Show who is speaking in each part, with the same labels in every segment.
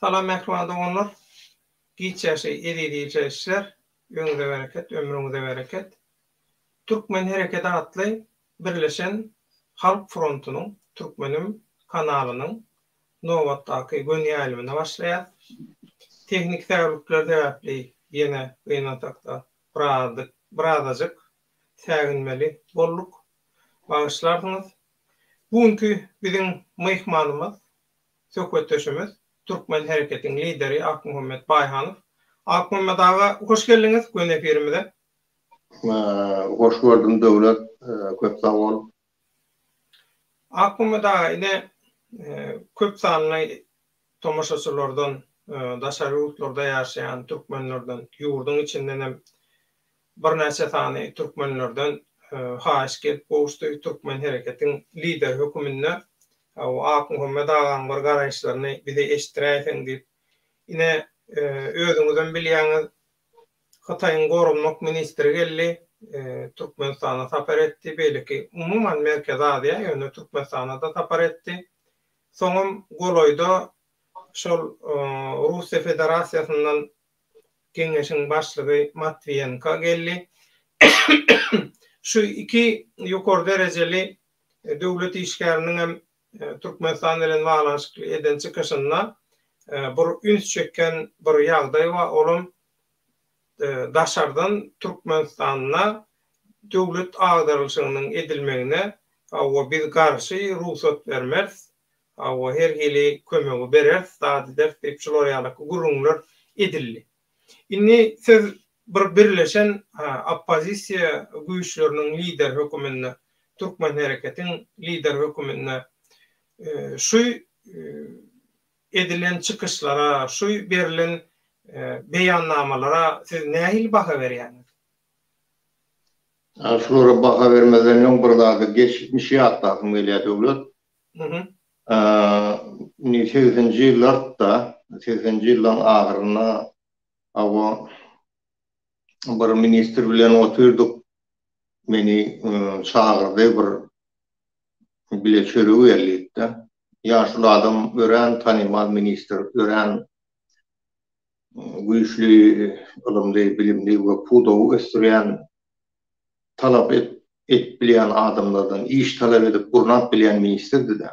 Speaker 1: Salam mähriban doganlar. Giç ýaşaý eziz ildeşler. Öňüňize bereket, ömrüňize bereket. Türkmen hereketi atly Birleşen Halk frontunyň Türkmenim kanalynyň nobatdaky göni ýaýlymyna başlaýas. Tehniki säwlikler sebäpli ýene gynansakda birazajyk säginmeli bolduk. Bagyşlarsyňyz. Bu günki biziň myhmanymyz, söhbetdeşimiz Türkmen hereketiň lideri Akmuhammet Baýhanow. Akmuhammet aga hoş geldiňiz göni efirimize.
Speaker 2: Hoş gördüm Döwlet, köp sag bol.
Speaker 1: Akmuhammet aga ine köp sanly tomaşaçylardan, daşary ýurtlarda ýaşaýan türkmenlerden, ýurduň içinden hem birnäçe sany türkmenlerden haýyş gelip gowuşdy, Türkmen hereketiň lideri höküminde Akmuhammet agaň bir garaýyşlaryny bize eşitdiräýseň diýip. Ine, özüňizem bilýäňiz, Hytaýyň goranmak ministri geldi, Türkmenistana sapar etdi, beýleki, umuman Merkezi Aziýa, ýöne Türkmenistana-da sapar etdi. Soňam golaýda şol Russiýa Federasiýasyndan Geňeşiň başlygy Matwiýenko geldi. Şu iki ýokary derejeli döwlet işgäriniň hem Türkmenistan bilen baglanyşykly eden çykyşynda bir üns çeken bir ýagdaý bar, olam daşardan Türkmenistanda döwlet agdarylyşygynyň edilmegine hawa biz garşy rugsat bermeris, hawa her hili kömegi bereris, zat ederis diýip şular ýalyky gürrüňler edildi. Indi siz bir birleşen oppozisiýa güýçleriniň lideri höküminde, Türkmen hereketiň lideri höküminde şu edilen çykyşlara, şu berlen beýannamalara siz nähili baha berýäňiz?
Speaker 2: Şulara baha bermezden öň bir zady geçmişi ýatlasym gelýär Döwlet. Indi segsenji ýyllarda, segsenji ýyllaryň ahyrynda hawa bir ministr bilen otyrdyk. Meni çagyrdy bir bile çörek iýeli diýip-de. Ýaşuly adam örän tanymal ministr, örän güýçli ylymly, bilimli we pudagy ösdürýän, talap edip bilýän adamlardan iş talap edip gurnap bilýän ministrdi-de.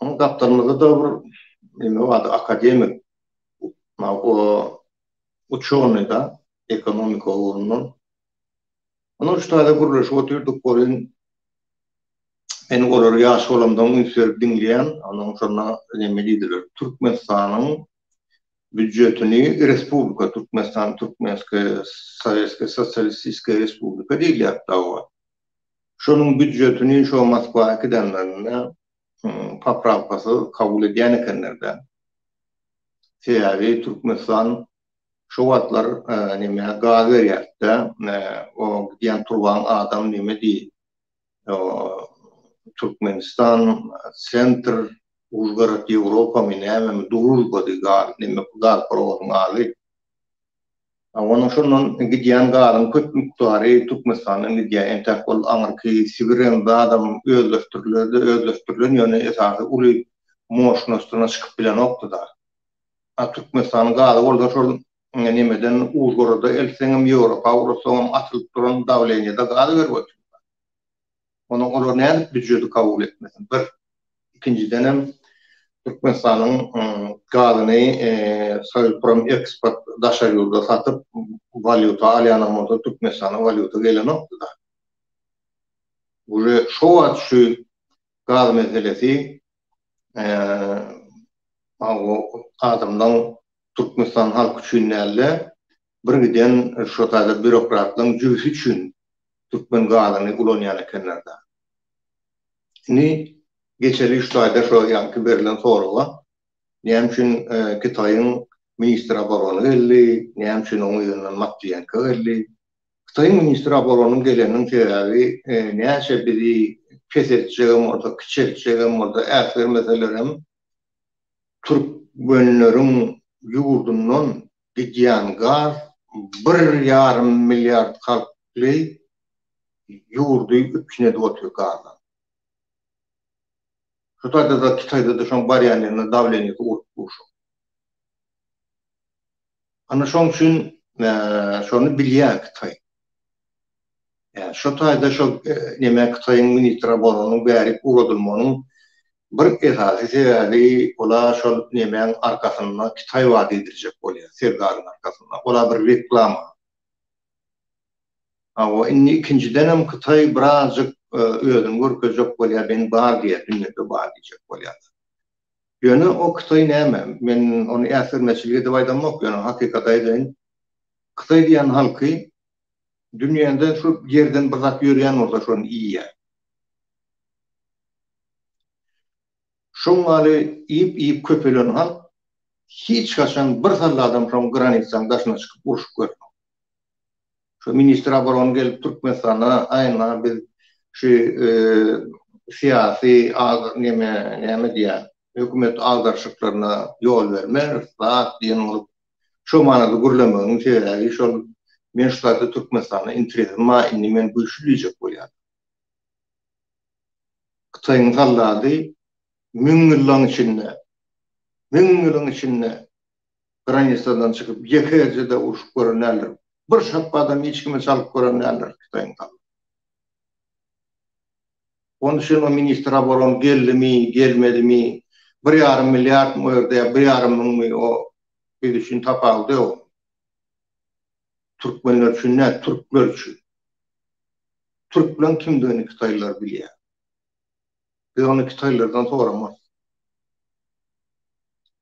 Speaker 2: Onuň gapdalymyzda-da bir neme bardy, akademik, uçonyda, ekonomika ugrundan. Onuň şu taýda gürleşip otyrdyk welin, men olary ýaş bolamdan üns berip diňleýän, onuň şonda neme diýdiler, Türkmenistanyň býudjetini respublika, Türkmenistan Türkmenskaýa Sowetskaýa Sosialistiskaýa Respublika diýilýärdi dawa. Şonuň býudjetini şo Moskwa äkidenlerinde poprawkasyz kabul edýän ekenler-dä. Sebäbi Türkmenistan şo wagtlar neme gaz berýärdi-de, o gidýän turbaň adam neme diý, Türkmenistan sentr Užgorod Ýewropamy nämemi Družbady gaz neme gaz prowodyň ady. Onuň şondan gidýän gazyň köp mukdary Türkmenistandan gidýär. Entäk ol aňyrky Sibirem zadam özleşdirilerdi, özleşdirilen ýöne esasy uly moşnostyna çykyp bilenokdy-da. A Türkmenistanyň gazy bolsa şol nemeden Užgoroda eltseňem, Ýewropa ugratsaňam atylyp duran dawleniýede gaz berip otyr. Onuň olar nädip býujeti kabul etmesin? Bir. Ikinjidenem Türkmenistanyň gazyny Soýuzpromeksport daşary ýurda satyp walýuta alýanam bolsa Türkmenistana walýuta gelenokdy-da. Uje şo wagt şu gaz meselesi adamlaň Türkmenistan halky üçin däl-de, bir giden şo taýda býurokratlaryň jübüsi üçin türkmen gazyny ulanýan ekenler-dä. Indi geçeli şu taýda şo ýaňky berlen soraga. Näme üçin Kitaýyň ministr oborony geldi, näme üçin oň yzyndan Matwiýenko geldi? Hytaýyň ministr oboronyň geleniniň sebäbi näçe bizi peseltjegem bolsa, kiçeltjegem bolsa, äsgermeselerem türkmenleriň ýurdundan gidýän gaz bir ýarym milliard halkly ýurdy üpjün edip otyr gazdan. Şu taýda-da Hytaýda-da şoň barýan ýerine dawleniýesi urup dur şoň. Ana şoň üçin şony bilýär Hytaý. Ýa şo taýda şo neme Hytaýyň ministr oboronyň bärik ugradylmagynyň bir esasy sebäbi ola şol nemäň arkasynda Hytaý bar diýdirjek bolýar, Serdaryň arkasynda. Ola bir reklama. Hawa, indi ikinjidenem Hytaý birazjyk özüni görkezjek bolýar, men bar diýýär, dünýede bar diýjek bolýar. Ýöne o Hytaý näme? Men ony äsgermezçilik edip aýdamok, ýöne hakykaty aýdaýyn. Hytaý diýen halky dünýäde şu ýerden bir zat ýörýän bolsa şony iýýär. Şoň ýaly iýip-iýip köpelen halk hiç haçan bir salladam şoň granitsaň daşyna çykyp urşup görmedi. Şu ministr oborony gelip Türkmenistana aýna biz şu syýasy neme näme diýýär hökümet agdaryşyklaryna ýol bermeris zat diýen bolup şo manyda gürlemeginiň sebäbi şol men şu taýda Türkmenistanda interesim bar indi men güýçli diýjek bolýar. Hytaýyň sallady müňýyllaň içinde müňýylyň içinde Granisadan çykyp ýekeje-de urşup gören däldir. Bir şapbadam hiç kime çalyp gören däldir Hytaýyň halky. Onuň üçin o ministr oboron geldimi, gelmedimi, bir ýarym milliardmy o ýerde ýa bir ýarym müňmi o biz üçin tapawudy ýok. Türkmenler üçin däl, türkler üçin. Türkleň kimdigini hytaýlylar bilýär. Biz ony hytaýlylardan soramarys.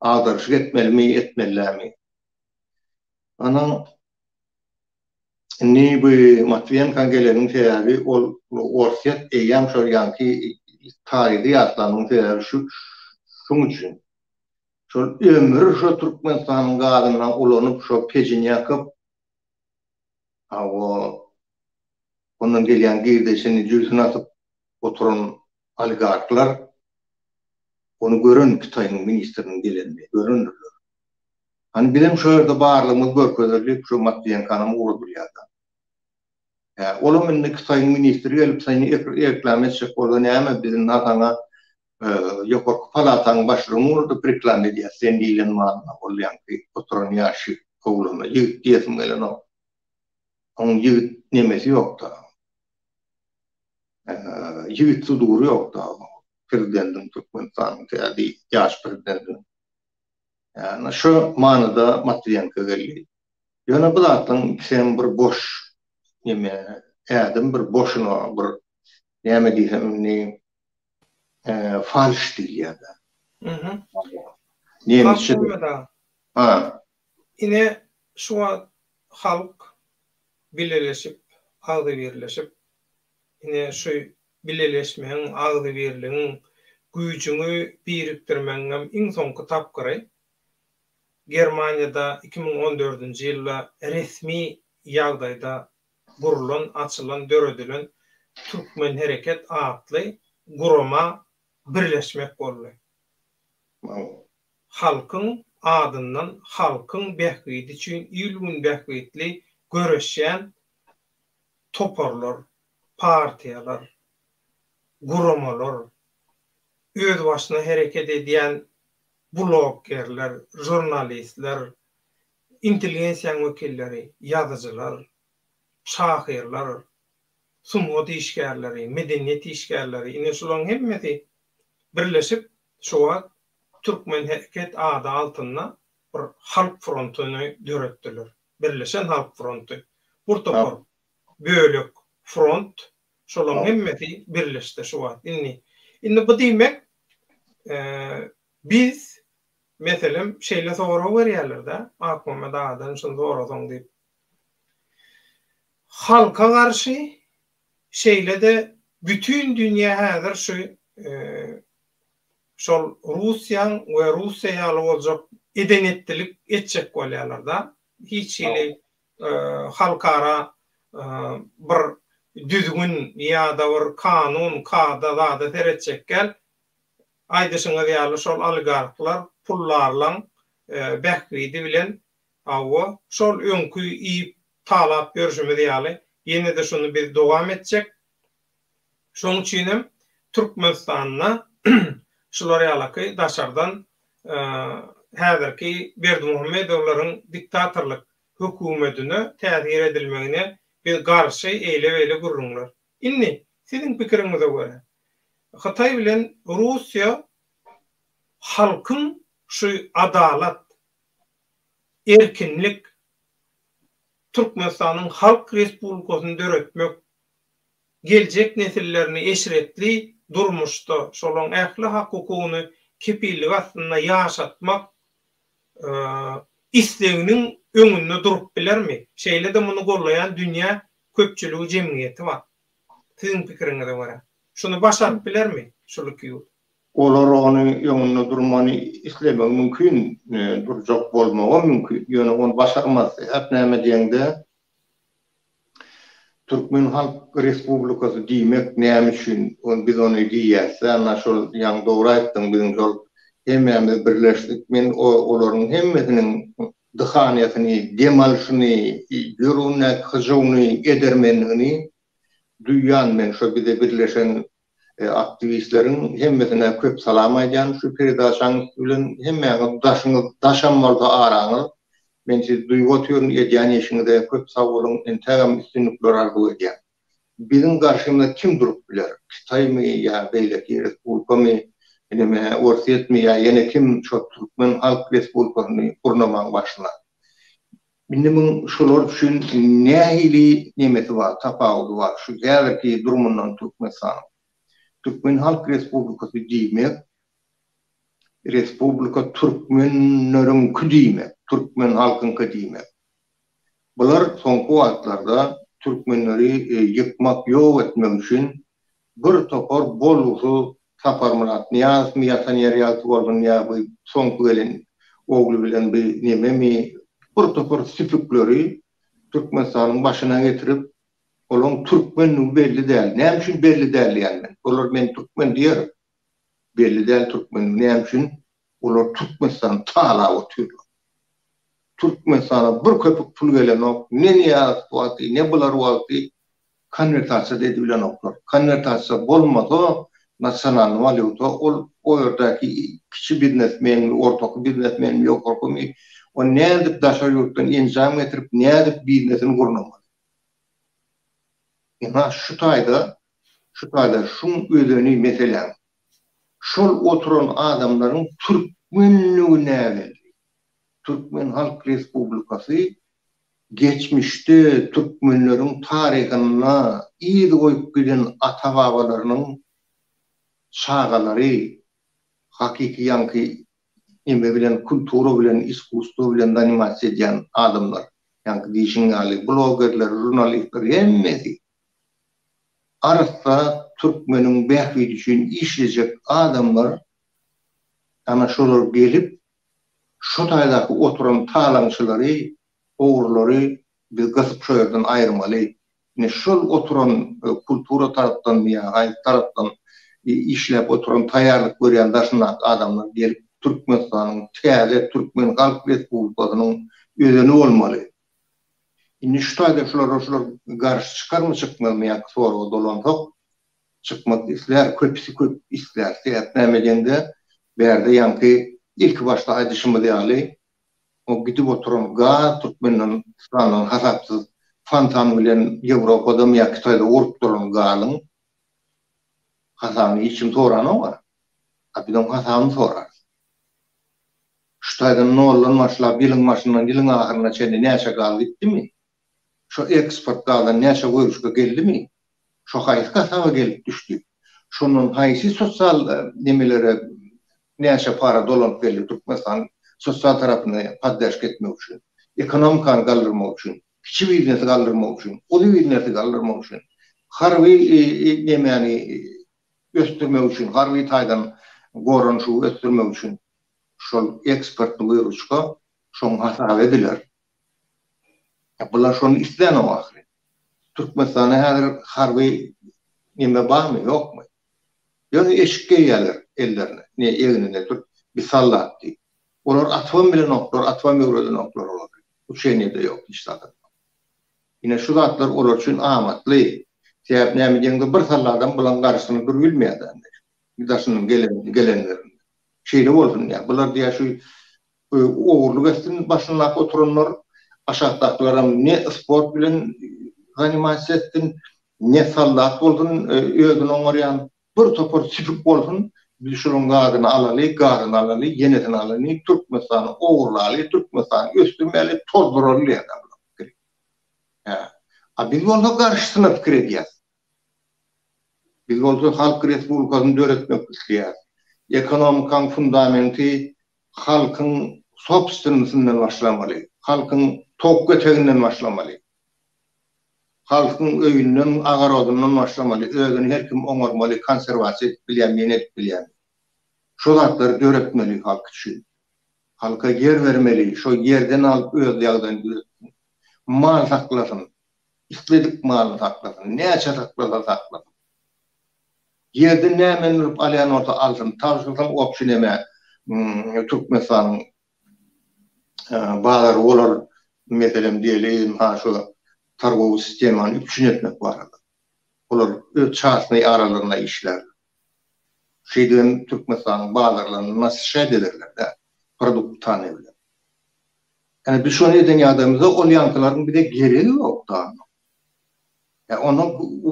Speaker 2: Agdaryşyk etmelimi, etmeli dälmi? Ana, indi bu Matwiýenkaň geleniniň sebäbi ol Orsýet eýýäm şol ýaňky taryhy ýatlanyň sebäbi şu şuň üçin. Şol ömür şo Türkmenistanyň gazyndan ulanyp şo pejini ýakyp, hawa, ondan gelýän girdejini jübüsine atyp oturan oligarhlar ony gören Hytaýyň ministriniň gelenini görendirler. Hany bizem şo ýerde barlygymyzy görkezeli diýip şo Matwiýenkanam ugradylýar-da. Hä, olam indi Hytaýyň ministri gelip seni reklama etjek bolsa näme biz indi saňa ýokarky palataň başlygyny ugradyp reklama edýäs sen diýlen manyda ol ýaňky oturan ýaş oglana ýigit diýesim gelenok. Oň ýigit nemesi ýok-da. Ýigit sudury ýok-da prezidentiň Türkmenistanyň täze ýaş prezidentiniň. Ýagny şu manyda Matwiýenko geldi. Ýöne bu zatlaryň ikisem bir boş neme, ädim bir boşuna bir näme diýsem indi falş diýilýär-dä.
Speaker 1: Mhm.
Speaker 2: Nemisçe.
Speaker 1: Ha. Ine şu wagt halk bileleşip, agzybirleşip, ine şu bileleşmegiň, agzybirligiň, güýjüňi birikdirmegiňem iň soňky tapgyry Germaniýada 2014-nji ýylda resmi ýagdaýda gurulan, açylan, döredilen Türkmenhereket atly gurama birleşmek boldy. Halkyň adyndan halkyň bähbidi üçin il-gün bähbitli göreşýän toparlar, partiýalar, guramalar, özbaşyna hereket edýän bloggerler, žurnalistler, intelligensiýanyň wekilleri, ýazyjylar, şahyrlar, sungat işgärleri, medeniýet işgärleri, ine şularyň hemmesi birleşip şu wagt Türkmenhereket ady altynda bir halk frontuny döretdiler. Birleşen halk fronty. Bir topar bölek front, şolaryň hemmesi birleşdi şu wagt indi. Indi bu diýmek, biz, meselem, şeýle sorag berýärler-de, Akmammet agadan şuny sorasaň diýip. Halka garşy, şeýle-de bütin dünýä häzir şu şol Russiýaň we Russiýa ýaly boljak eden-etdilik etjek bolýarlar-da. Hiç hili halkara bir düzgün ýa-da bir kanun, kada zada seretjek däl. Aýdyşyňyz ýaly şol oligarhlar, puldarlaň bähbidi bilen hawa, şol öňki iýip, talap ýörşümiz ýaly ýene-de şuny biz dowam etjek. Şonuň üçin hem Türkmenistanda. şular ýalaky daşardan häzirki Berdimuhamedowlaryň diktatorlyk höküwmetine täsir edilmegine biz garşy eýle-beýle gürrüňler. Indi, siziň pikiriňize görä, Hytaý bilen Russiýa halkyň şu adalat, erkinlik, Türkmenistanyň Halk Respublikasyny döretmek, geljek nesillerini eşretli durmuşda, şolaryň ähli hak-hukugyny kepilligi astynda ýaşatmak isleginiň öňünde durup bilermi? Şeýle-de muny gollaýan dünýä köpçüligi jemgyýeti bar. Siziň pikiriňize görä, şuny başaryp bilermi şul iki ýurt?
Speaker 2: Olar ony öňünde durmany islemegi mümkin, durjak bolmagam mümkin, ýöne ony başarmaz. Sebäp näme diýeňde, Türkmen Halk Respublikasy diýmek näme üçin biz ony diýýäs-dä, ana şol ýaňy dogry aýtdyň biziň şol hemmämiz birleşdik, men olaryň hemmesiniň dyhaniýasyny, dem alşyny, ýüregindäki hyjuwyny, edermenligini duýýan men şo bize birleşen aktiwistleriň hemmesine köp salam aýdýan şu peredaçaň üsti bilen hemmäňiz daşyňyz daşam bolsa araňyz men sizi duýup otyryn edýän işiňize köp sag boluň entägem üstünlikler arzuw edýän. Biziň garşymyza kim durup biler Hytaýmy ýa beýleki respublikamy neme Orsýetmi ýa ýene kim şo Türkmen halk respublikasyny gurnamaň başyna. Indi muň şolar üçin nähili nemesi bar, tapawudy bar şu häzirki durumyndan Türkmenistanyň? Türkmen Halk Respublikasy diýmek, respublika türkmenleriňki diýmek, türkmen halkyňky diýmek. Bular soňky wagtlarda türkmenleri ýykmak, ýok etmek üçin Bir topar bolgusyz Saparmyrat Nyýazowmy ýatan ýeri ýagty bolsun ýa bu soňky gelen ogly bilen bi nememi bir topar süpükleri Türkmenistanyň başyna getirip olaň türkmenligi belli däl. Näme üçin belli däl diýýän men. Olar men türkmen diýer. Belli däl türkmenligi näme üçin? Olar Türkmenistany talap otyrlar. Türkmenistana bir köpük pul gelenok. Ne Nyýazow wagty, ne bular wagty konwertasiýa-da edibilenoklar. Konwertasiýa bolmasa, nasionalnyý walýuta, ol o ýerdäki kiçi biznesmenmi, ortaky biznesmenmi, ýokarkymy, o nädip daşary ýurtdan enjam getirip, nädip biznesini gurnamaly? Ynha, şu taýda, şu taýda şuň özeni meseläň. Şol oturan adamlaryň türkmenligi näbelli. Türkmen Halk Respublikasy Geçmişde türkmenleriň taryhynda yz goýup giden ata-babalarynyň çagalary hakyky ýaňky neme bilen kultura bilen iskusstwo bilen zanimatsiýa edýän adamlar ýaňky diýşiň ýaly blogerler žurnalistler hemmesi arassa türkmeniň bähbidi üçin işlejek adamlar ana şolar gelip Şo taýdaky oturan talaňçylary, ogrulary biz gysyp şo ýerden aýyrmaly. Ine şol oturan kultura tarapdanmy ýa haýsy tarapdan işläp oturan taýýarlyk görýän daşyndaky adamlar gelip Türkmenistanyň täze Türkmen Halk Respublikasynyň özeni bolmaly. Indi şu taýda şulara şular garşy çykarmy çykmazmy ýaňky soraga dolansak, Çykmak islär, köpüsi köp islär. Sebäp näme diýeňde, bärde ýaňky ilki başda aýdyşymyz ýaly, o gidip oturan gaz Türkmenistandan hasapsyz fontan bilen Ýewropadam ýa Hytaýda urup duran gazyň hasabyny hiç kim soranok-a. A biz oň hasabyny sorarys. Şu taýdan noldan başlap ýylyň başyndan ýylyň ahyryna çenli näçe gaz gitdimi? Şo eksport gazdan näçe wyruşka geldimi? Şo haýsy hasaba gelip düşdi? Şondan haýsy sosial nemelere näçe para dolanyp geldi Türkmenistan sosial tarapyny podderşka etmek üçin, ekonomikany galdyrmak üçin, kiçi biznesi galdyrmak üçin, uly biznesi galdyrmak üçin, harby nemäni ösdürmek üçin, harby taýdan goranyşygy ösdürmek üçin şol eksportny wyruşka şoň hasaby ediler. Bular şony islänok ahyry. Türkmenistanda häzir harby neme barmy, ýokmy? Ýöne eşik geýýärler ellerine, ne egnine türk bir sallat diýip. Olar atybam bilenoklar, atybam öwredenoklar olary. Uçeniýe-de ýok, hiç zadam ýok. Ine şu zatlar olar üçin amatly. Sebäp näme diýeňde bir salladam bulaň garşysyna durubilmeýär-dä. Daşyndan gelenlerini. Şeýle bolsun diýýär. Bular diýýär şu ogurlyk etsin başyndaky oturanlar, aşakdakylaram ne sport bilen zanimatsiýa etsin, ne soldat bolsun özüni oňarýan, bir topar süpük bolsun, biz şolaryň zadyny alaly, gazyny alaly, ýenesini alaly, Türkmenistany ogurlaly, Türkmenistany ösdürmäli, tozduraly diýýär bular pikiri. Hä. A biz bolsa garşysyna pikir edýäs. Biz bolsa Halk Respublikasyny döretmek isleýäris. Ekonomikaň fundamenti halkyň sobstwennysinden başlamaly, halkyň towuk eteginden başlamaly. Halkyň öýünden, agarodyndan başlamaly, özüni her kim oňarmaly, konserwasiýa edip bilýärmi, ýene edip bilýärmi. Şo zatlary döretmeli halk üçin. Halka ýer bermeli, şo ýerden alyp öz ýagdaýyny düzetsin. Mal saklasyn. Isledik malyny saklasyn, näçe saklasa saklasyn. Ýerden näme öndürip alýan bolsa alsyn, tabşyrsaň obşi neme Türkmenistanyň bazary bolar, meselem diýeli, ynha şu targowy sistemany üpjün etmek barada. Olar öz çasnyý aralarynda işlärler. Şeýdibem Türkmenistanyň bazarlaryny nasyşat ederler-dä, produktany bilen. Ýani biz şony eden ýagdaýymyzda ol ýaňkylaryň bize geregi ýok dagynam. Ýa ondan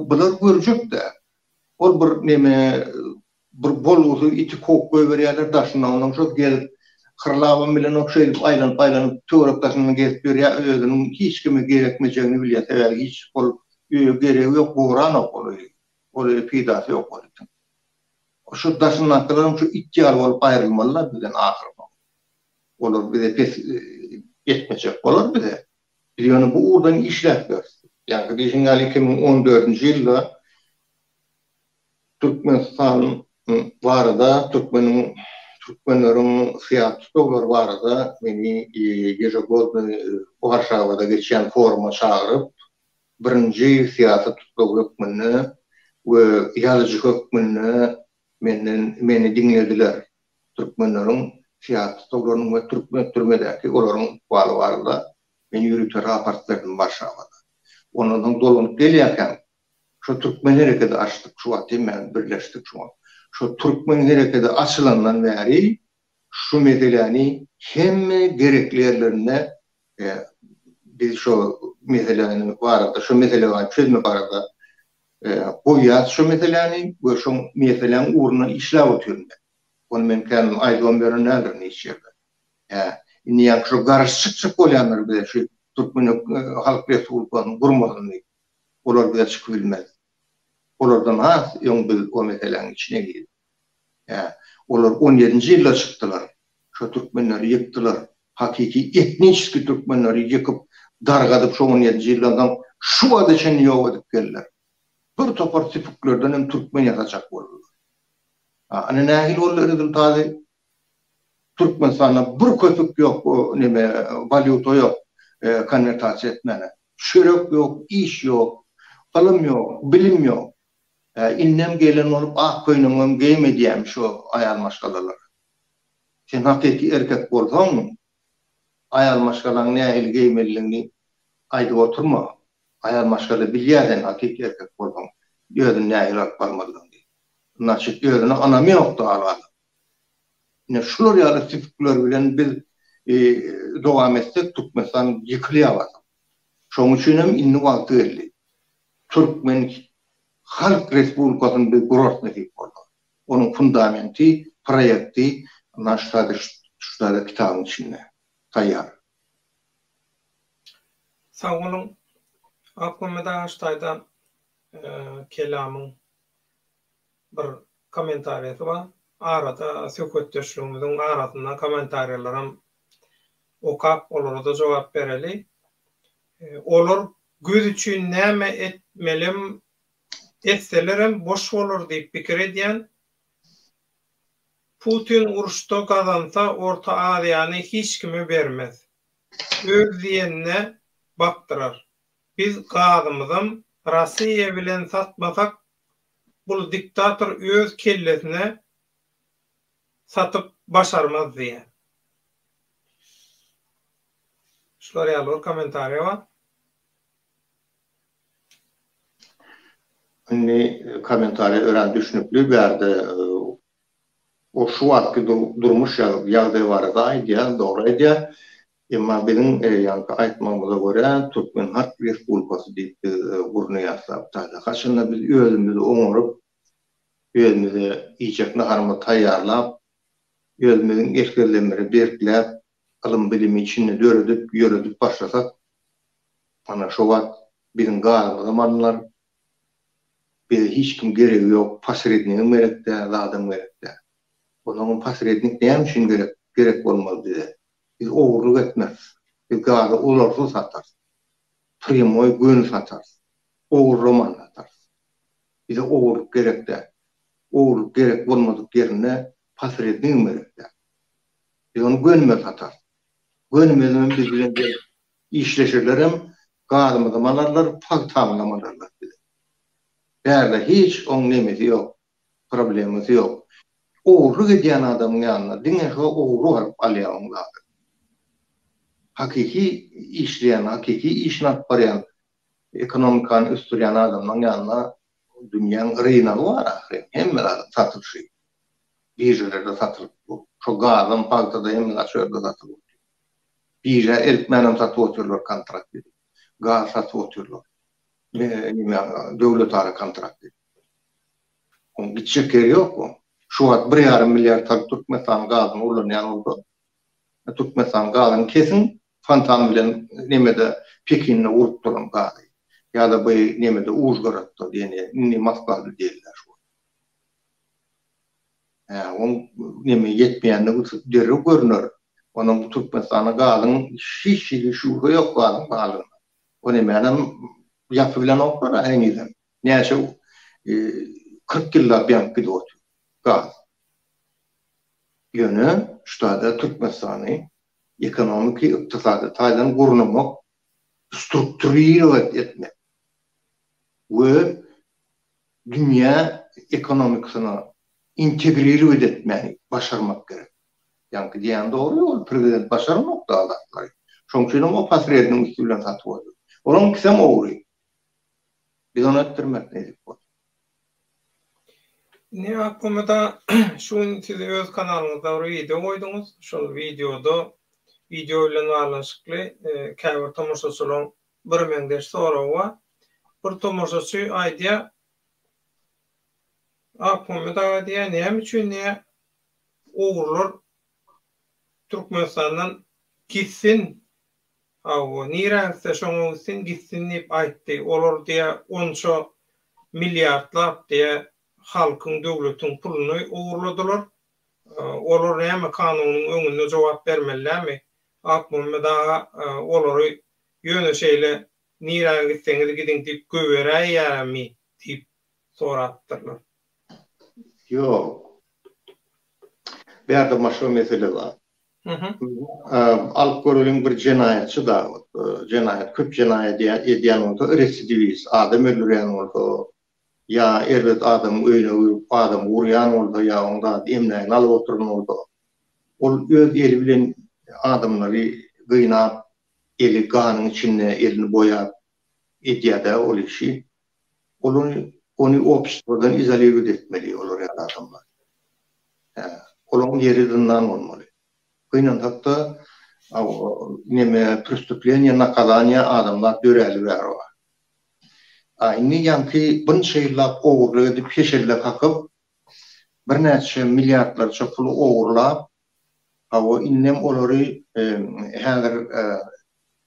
Speaker 2: bular görjek-dä. Ol bir neme bir bolgusy iti kowup goýberýärler daşyndan ondan şo gezip hyrlabam bilenok şeýdip aýlanyp aýlanyp töwerek daşyndan gezip ýörýär özüniň hiç kime gerekmejegini bilýär sebäbi hiç ol öýe geregi ýok goranok ol öýi ol öýe peýdasy ýok ol itiň. Şu daşyndakylaram şu it ýaly bolup aýrylmalylar bizden ahyrsoňy. Olar bize pes etmejek bolar bize. Biz ýöne bu ugurdan işläp ýörüs. Ýaňky diýşiň ýaly 2014-nji ýylda Türkmenistan barada, türkmeniň, türkmenleriň syýasy tutuglary barada meni ýežegodnyý Warşawada geçýän foruma çagyryp, birinji syýasy tussag hökmünde we ýazyjy hökmünde menden meni diňlediler. Türkmenleriň syýasy tussaglarynyň we türkmen türmedäki olaryň ykbaly barada men ýörite raport berdim Warşawada. Ondan soň dolanyp gelýärkäm, şo türkmen herekedi açdyk, şu wagt hemmämiz birleşdik şoňa. Şo türkmen herekedi açylandan bäri şu meseläni hemme gerekli ýerlerinde biz şo meseläni barada, şo mesele çözmek barada goýýas şo meseläni we şo meseläň ugrunda işläp otyryn men. Ony men kän aýdybam ýören däldirin hiç ýerde. Hä, indi ýaňky şo garşy çykjak bolýanlar bize şu Türkmen Halk Respublikasyny gurmasyn diýip, olar bize çykyp bilmez. Olardan has öň biz o meseläň içine girdik. Hä, olar on ýedinji ýylda çykdylar. Şo türkmenleri ýykdylar. Hakyky etniçeskiý türkmenleri ýykyp, dargadyp şo on ýedinji ýyldan soň şu wagta çenli ýok edip geldiler. Bir topar süpüklerden hem türkmen ýasajak boldular. A ine nähili boldy rezultaty? Türkmenistanda bir köpük ýok o neme walýuta ýok konwertasiýa etmäne. Çörek ýok, iş ýok, ylym ýok, bilim ýok. Indem gelen bolup ak köýnegiňem geýme diýýämiş şo aýal maşgalalara. Sen hakyky erkek bolsaň, aýal maşgalaň nähili geýmelidigini aýdyp oturma. Aýal maşgala bilýär sen hakyky erkek bolsaň, özüni nähili alyp barmalydygyny. Znaçit özüne ynamy ýokdy al adam. Ine şular ýaly süpükler bilen biz dowam etsek Türkmenistan ýykylýar basym. Şonuň üçin hem indi wagty geldi. Türkmen Halk Respublikasyny biz gurarys nesip bolsa. Onuň fundamenti, proýekti ynha şu taýda şu taýda kitabyň içinde taýýar.
Speaker 1: Sag boluň. Akmämmet aga şu taýda kelamyň bir kommentariýasy bar. Arada söhbetdeşligimiziň arasynda kommentariýalaram okap olara-da jogap bereli. Olar göz üçin näme etmelem etselerem boş bolar diýip pikir edýän. Putin uruşda gazansa Orta Aziýany hiç kime bermez. Öz diýenine bakdyrar. Biz gazymyzam Rossiýa bilen satmasak bul diktator öz kellesine satyp başarmaz diýýär. Şular ýaly bir kommentariýa bar.
Speaker 2: Indi kommentariýa örän düşnükli bärde. O şu wagtky durmuş ýagdaý barada aýdýar, dogry aýdýar. Emma biziň ýaňky aýtmagymyza görä, Türkmen Halk Respublikasy diýip biz gurnaýas da. Haçanda biz özümizi oňaryp, özümize iýjek naharymyzy taýýarlap, özümiziň esgerlerimizi berkläp, ylym-bilimi içinde döredip, ýöredip başlasak, ana şo wagt biziň gazymyzam alnar, bize hiç kim geregi ýok, posrednigem gerek däl, zadam gerek däl. Onsoňam posrednik näme üçin gerek, gerek bolmaly bize? Biz ogurlyk etmeris. Biz gazy olarsyz satarys. Prýamoý göni satarys. Ogurlaman satarys. Bize ogurlyk gerek däl. Ogurlyk gerek bolmadyk ýerinde posrednigem gerek däl. Biz ony gönümel satarys. Gönümelem biz bilen gelip işleşerlerem, gazymyzam alarlar, pagtamyzam alarlar bize. Bärde hiç oň nemesi ýok, problemasy ýok. Ogurlyk edýän adamyň ýanyna diňe şo ogry baryp alýar oň zadyny. Hakyky işleýän, hakyky işini alyp barýan, ekonomikany ösdürýän adamlaryň ýanynda dünýäň rynagy bar ahyryn, hemme zadyň satylyşy. Biržalarda satylyp dur. Şo gazam, pagta-da hemme zat şo ýerde satylyp otyr. Birža eltmänem satyp otyrlar kontrakt edip. Gaz satyp otyrlar. Neme döwletara kontrakt edip. Oň gitjek ýeri ýok oň. Şu wagt bir ýarym milliard salyp Türkmenistanyň gazyny ullanýan bolsa, Türkmenistanyň gazyny kesiň, fontan bilen nemede Pekinde urup duran gazy. Ýa-da bu nemede Užgorodda diýen ýer, indi Moskwada diýilýär şu wagt. Hä, oň neme ýetmeýändigi derrew görner. Onuň bu Türkmenistanda gazyň hiç hili şübhe ýok gazyň barlygyna. O nemänem ýapy bilenoklar-a henizem. Näçe 40 ýyllap ýanyp gidip otyr gaz. Ýöne şu taýda Türkmenistany ekonomiki, ykdysady taýdan gurnamak, strukturirowat etmek we dünýä ekonomikasyna integrirowat etmäni başarmak gerek. Ýaňky diýýän dogry, ol prezident başaranok da zatlary. Şoň üçinem o posredniň üsti bilen satyp otyr. Olaň ikisem ogry. Biz ony etdirmek nesip bolsa.
Speaker 1: Indi Akmamada şu gün siz öz kanalyňyzda bir wideo goýduňyz. Şol wideoda wideo bilen baglanyşykly käbir tomaşaçylaryň birmeňzeş soragy bar. Bir tomaşaçy aýdýar, Akmammet aga diýýär, näme üçin diýýär, ogrular Türkmenistandan gitsin, hawa, nirä gitse şoňa gitsin, gitsin diýip aýtdy. Olar diýýär, onça milliardlap diýýär, halkyň, döwletiň puluny ogurladylar. Olar näme kanunyň öňünde jogap bermeli dälmi? Akmammet aga olary ýöne şeýle nirä gitseňiz gidiň diýip goýberäýýärmi diýip sorapdyrlar.
Speaker 2: Ýok. Bärde başga mesele bar. Alyp göreliň bir jenaýatçy da, jenaýat, köp jenaýat edýän bolsa, residiwist, adam öldürýän bolsa, ýa erbet adamyň öýüne girip adamy urýan bolsa, ýa oň zat emlägini alyp oturan bolsa, ol öz eli bilen adamlary gynap, eli ganyň içinde, elini boýap edýär-dä ol işi. Ol ony obşestwodan izolirowat etmeli olar ýaly adamlary. Hä, olaryň ýeri zyndan bolmaly. Gynansakda neme prestüpleniýe nakazaniýe adamzat döräli bäri bar. A indi ýaňky bunça ýyllap ogurlyk edip heşelle kakyp birnäçe milliardlarça puly ogurlap hawa indem olary häzir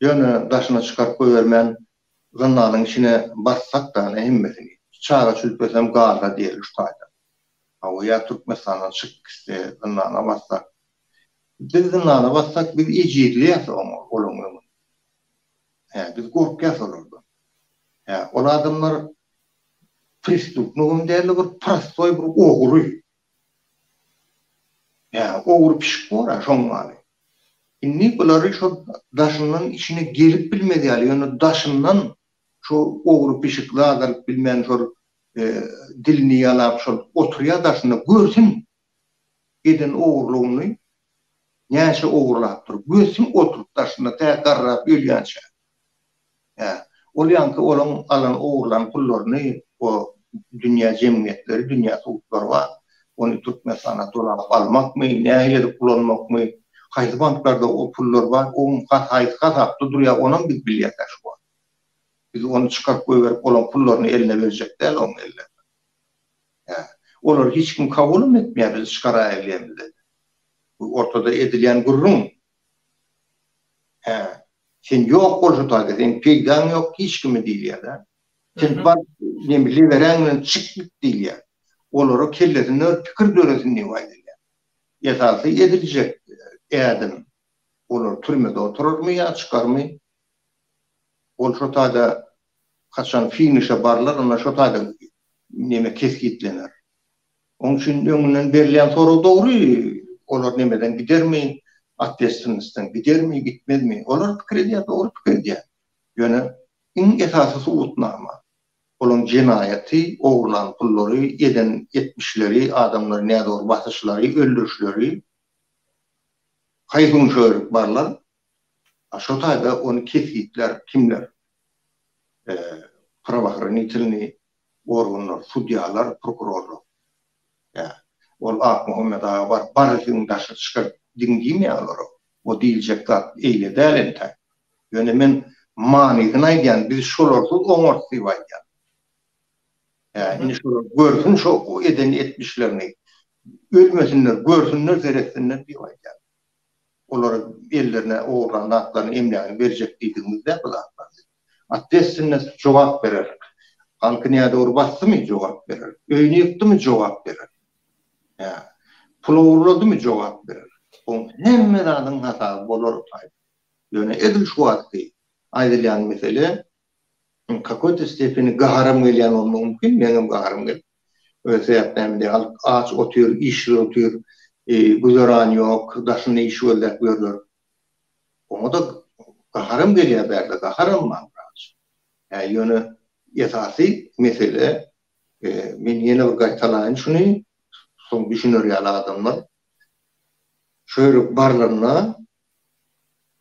Speaker 2: ýöne daşyna çykaryp goýbermän zyndanyň içine bassak da hemmesini çaga çülpesem galsa diýeli şu taýda. Hawa ýa Türkmenistandan çykyp gitse zyndana bassak. Biz zyndana bassak biz ejizleýäs oňa olaň öňünde. Hä biz gorkýas olardan. Hä ol adamlar prestupnigem däldi bir prostoý bir ogry. Hä ogry pişik bor-a şoň ýaly. Indi bulary şo daşyndan içine gelip bilmez ýaly ýöne daşyndan şo ogry pişik zat alyp bilmän şol dilini ýalap şol oturýar daşynda görsün eden ogurlygyny näçe ogurlapdyr görsün oturyp daşynda tä garrap ölýänçä. Hä ol ýaňky olaň alan ogurlan pullaryny o dünýä jemgyýetleri dünýä sudlary bar. Ony Türkmenistana dolap almakmy, nähili edip ulanmakmy, haýsy banklarda o pullar bar, oň haýsy hasapda durýar, onam biz bilýäs şu wagt. Biz ony çykaryp goýberip olaň pullaryny eline berjek däl oň ellerine. Hä. Olary hiç kim kabulam etmeýär biz çykaraýylýamyzda. Bu ortada edilýän gürrüň. Hä. Sen ýok bol şu taýda, seň peýdaň ýok hiç kime diýilýär-dä. Sen bar neme leberäň bilen çyk git diýilýär. Olara kellesinde bir pikir döresin diýip aýdylýar. Esasy ediljek ädim olar türmede oturarmy ýa çykarmy? Ol şo taýda haçan finişe barlar onda şo taýda neme kesgitlener. Oň üçin öňünden berilýän sorag dogry, olar nemeden gidermi, otwetstwennostdan gidermi, gitmezmi? Olar pikir edýär, dogry pikir edýär. Ýöne iň esasy subutnama, olaň jenaýaty, ogurlan pullary, eden etmişleri, adamlary nädogry basyşlary, öldürişleri haýsy gün şo ýerik barlar, a şo taýda ony kesgitlär kimler? Prawohranitelnyý organlar, sudýalar, prokurorlar. Ýa, ol Akmuhammet aga baryp, barysyny daşa çykaryp diň diýmeýär olara. O diýiljek zat eýle däl entäk. Ýöne men manysyny aýdýan, biz şolarsyz oňarys diýip aýdýan. Hä, indi şolar görsün şo eden etmişlerini. Ölmesinler, görsünler, seretsinler diýip aýdýan. Olara ellerine ogurlan zatlaryny, emlägini berjek diýdigimiz däl bu zatlar. Otwetstwennest jogap berer. Halky nädogry basdymy, jogap berer. Öýüni ýykdymy, jogap berer. Hä. Pul ogurladymy, jogap berer. Oň hemme zadyň hasaby bolar o taýda. Ýöne edil şu wagtky aýdylýan mesele kakoý-to stepeni gaharam gelýän bolmagy mümkin, meňem gaharym gelip. Sebäp näme diýýär, halk aç otyr, işsiz otyr, güzeran ýok, daşynda iş gözläp ýörler. Oňa-da gaharym gelýär bärde, gaharam bar biraz. Hä, ýöne esasy mesele, men ýene bir gaýtalaýyn şuny, soň düşüner ýaly adamlar, şu ýere barlanda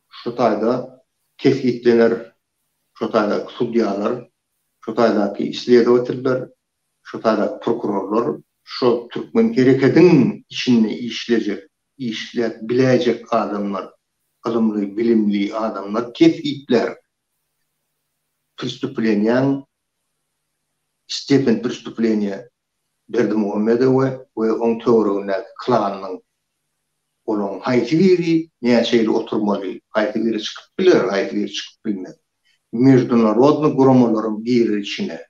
Speaker 2: şu taýda kesgitlener, şu taýdaky sudýalar, şu taýdaky isledowateller, şu taýdaky prokurorlar, şo türkmen herekediň içinde işlejek, işläp biläýjek adamlar, ylymly, bilimli adamlar kesgitlär prestuplenýaň stepen prestuplenýa Berdimuhamedowe we oň töweregindäki klanynyň olaň haýsy biri näçe ýyl oturmaly, haýsy biri çykyp biler, haýsy biri çykyp bilmez. Meždunarodnyý guramalaram girer içine.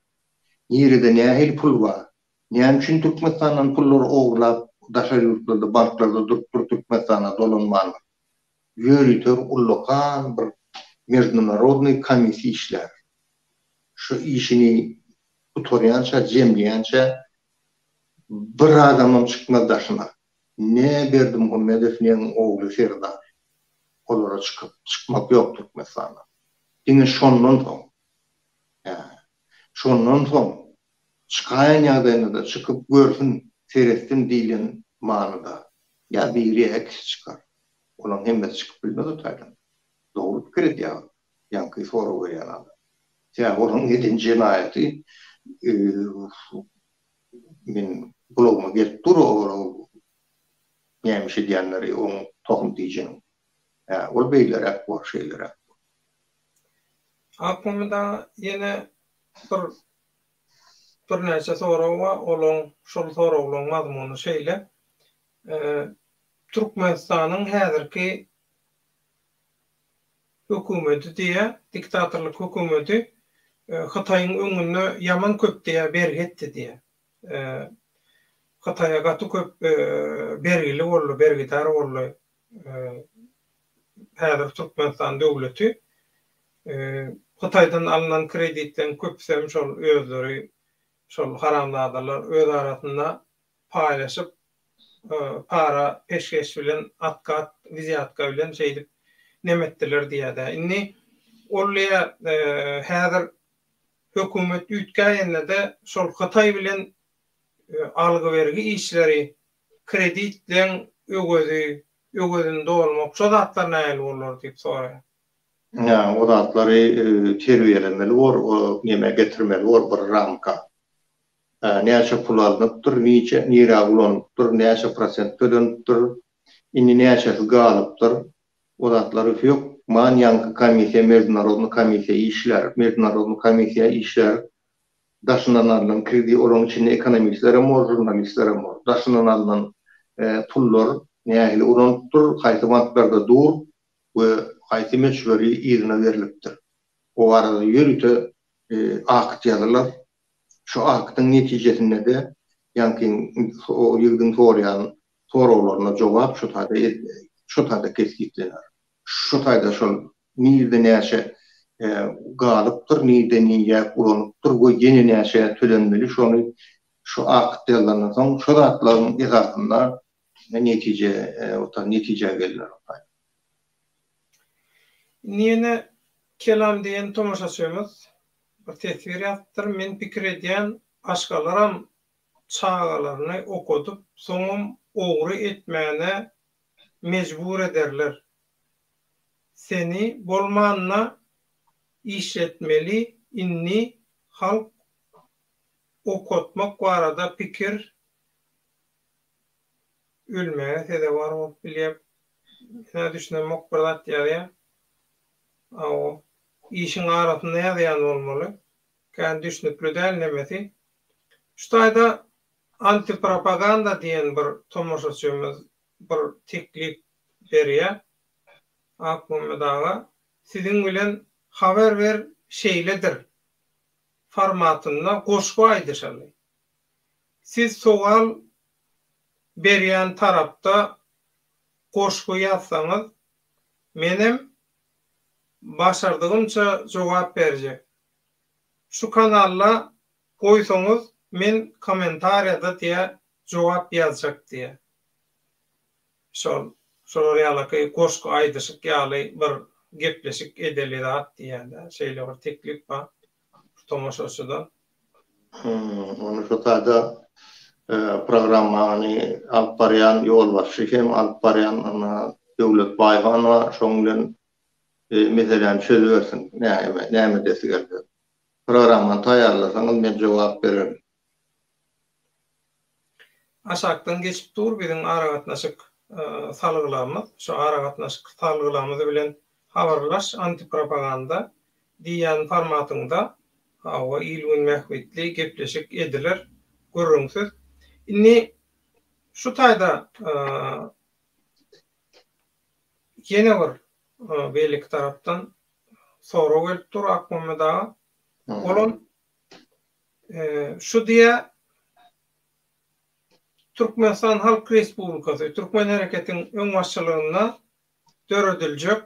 Speaker 2: Nirede nähili pul bar? Näme üçin Türkmenistandan pullary ogurlap daşary ýurtlarda banklarda durup dur Türkmenistana dolanmandyr? Ýörite ullakan bir meždunarodnyý komissiýa işlär. Şu işini gutarýança jemleýänçä bir adamam çykmaz daşyna. Ne Berdimuhamedow ne ogly Serdar. Olara çykyp çykmak ýok Türkmenistandan. Diňe şondan soň. Hä. Şondan soň çykaýan ýagdaýynda-da çykyp görsün, seretsin diýlen manyda. Ýa biri, ýa ikisi çykar. Olaryň hemmesi çykyp bilmez o taýdan. Dogry pikir edýär ol, ýaňky sorag berýän adam. Sebäbi olaryň eden jenaýaty men gulagyma gelip dur, olaryň näme iş edýänleri, oň tohum tijenini. Hä, ol beýleräk bor, şeýleräk bor.
Speaker 1: Aklymda ýene bir birnäçe sorag bar, olaň şol soraglaryň mazmuny şeýle, Türkmenistanyň häzirki hökümeti diýýär, diktatorlyk hökümeti Hytaýyň öňünde ýaman köp diýýär bergi etdi diýýär. Hytaýa gaty köp bergili boldy, bergidar boldy häzir Türkmenistan döwleti. Hytaýdan alnan kreditleriň köpüsem şol özleri şol haramzadalar öz arasynda paýlaşyp para peşgeş bilen atkat wzýatka bilen şeýdip neme etdiler diýýärde. Indi ol diýýär häzir hökümet üýtgäýende-de şol Hytaý bilen algy-bergi işleri kreditleň öwezi, öwezini dolmak şo zatlar nähili bolar diýip soraýar.
Speaker 2: Ýa o zatlary terbiýelemeli bor, o neme getirmeli bor bir ramka. Näçe pul alnypdyr, niçe, nirä ulanypdyr, näçe prosent tölenipdir, indi näçesi galypdyr, o zatlary hökman ýaňky komissiýa, mejdunarodnyý komissiýa işlär. Mejdunarodnyý komissiýa işlär. Daşyndan alnan kredi, olaryň içinde ekonomistler hem bor, žurnalistler hem bor. Daşyndan alnan pullar nähili ulanypdyr, haýsy banklarda dur we haýsy möçberi yzyna berlipdir. O barada ýörite akt ýazylar. Şu aktyň netijesinde-de ýaňky o ýigidiň soraýan soraglaryna jogap şu taýda şu taýda kesgitlener. Şu taýda şol nirde näçe galypdyr, nirde niýäk ulanypdyr we ýene näçe tölenmeli şony şu akt ýazylandan soň şu zatlaryň esasynda netije netijä gelner.
Speaker 1: Indi ýene Kelam diýen tomaşaçymyz bir teswir ýazypdyr, Men pikir edýän başgalaram çagalaryny okadyp soňam ogry etmäne mejbur ederler. Seni bolmanda işletmeli indi halk okatmak barada pikir ölmäge sezewar bolup bilýär. Menä düşünemok bir zat ýazýar. Hawa. Işiň arasynda ýazýan bolmaly. Kän düşnükli däl nemesi. Şu taýda antipropaganda diýen bir tomaşaçymyz bir teklip berýär. Akmämmet aga, siziň bilen habar ber şeýledir formatynda goşgy aýdyşaly. Siz sowal berýän tarapda goşgy ýazsaňyz, menem başardygymça jogap berjek. Şu kanalda goýsaňyz men komentariýada diýä jogap ýazjak diýä. Şol şolar ýalaky goşgy aýdyşyk ýaly bir gepleşik edeli zat diýýädä. Şeýle bir teklip bar şu tomaşaçydan.
Speaker 2: Ony şu taýda programmany alyp barýan ýolbaşçy hem alyp barýan Döwlet Baýhan bar, şoň bilen meseläni çözübersin, näme näme edesi gelse. Programmany taýýarlasaňyz men jogap bererin.
Speaker 1: Aşakdan geçip dur biziň aragatnaşyk salgylarymyz. Şu aragatnaşyk salgylarymyz bilen habarlaş antipropaganda diýýän formatyňda hawa il-gün bähbitli gepleşik ediler gürrüňsiz. Indi şu taýda ýene bir beýleki tarapdan sorag gelip dur Akmämmet aga. Olam şu diýä Türkmenistan Halk Respublikasy Türkmen hereketiň öňbaşçylygynda dörediljek